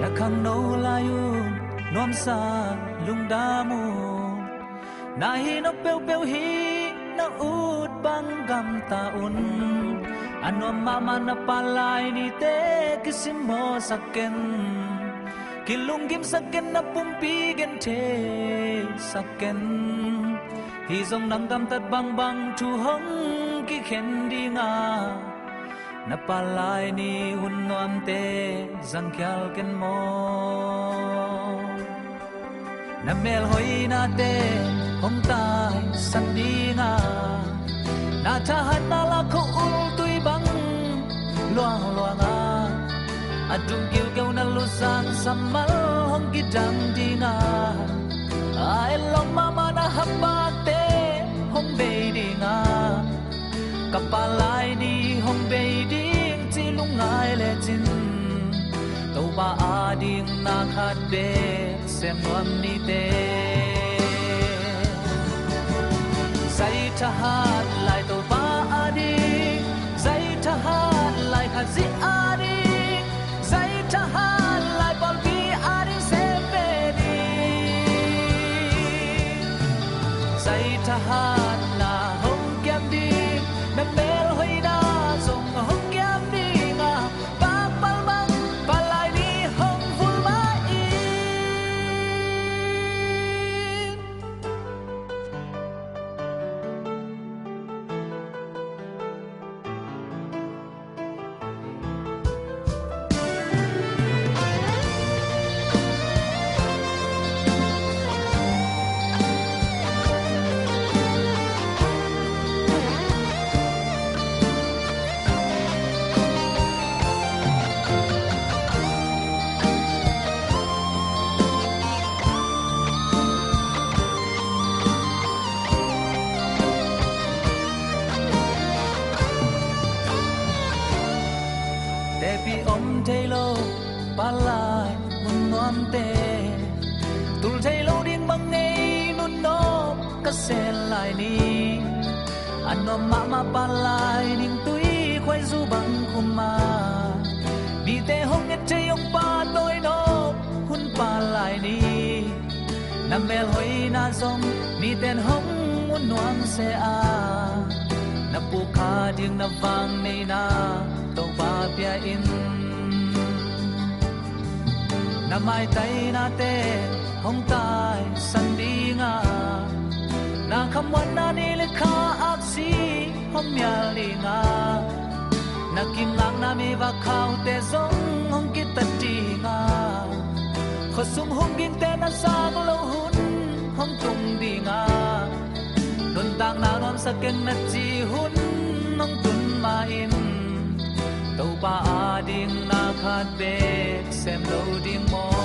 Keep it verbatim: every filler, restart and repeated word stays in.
Na khangno lai un nuamsa lungdam un. Na hi nop peuhpeuh hi na ut bang gamta un. A nuam mahmah na palai nite kisimmawhsak ken. Kilunggimsak ken, na pumpi gentheisak ken. Hi zong nang gamtat bangbang thu hong kikhen dinga. Na palai ni hun nuamte zangkhial ken maw. Na melhoinate hong taisan dinga. Na thahatna la khua-ul tui bang luangluanga. A dum kiukeu na lusang sammal hong kidang dinga. A etlawm mahmah na hapakte hong bei dinga. Ka palai ni hong bei ding ci lungngai lecin. Topa ading na khat bek sem nuam nite. Zai thahat lai Topa ading. Zai thahat lai Khazih ading. Zai thahat lai pawlpi ading sem ve ni. Zai thahatna hong kiam ding, na melhoina zong hong kiam dinga. Pakpal bang palai ni hong vul mah in. Tepi om thei lo palai hun nuamte, tul thei lo ding bang ngei, nunnop ka sel lai ni. A nuam mahmah palai ning tui khuaizu bang khum a. Mite hong et thei hong pahtawi nop hun palai ni. Na melhoina zong miten hong mu nuam se a. Na pukha ding na vang neina Topa pia in. Na maitainate hong taisan dinga. Na khamuanna ni le kha aksi hong mial dinga. Na kimlakna mi vakhaute zong hong kitat dinga. Khuasung hong gingte na sang lo hun hong tung dinga. Nuntakna nuamsa keng na ci hun hong tun ma in. Topa ading na khat bek sem lo ding maw.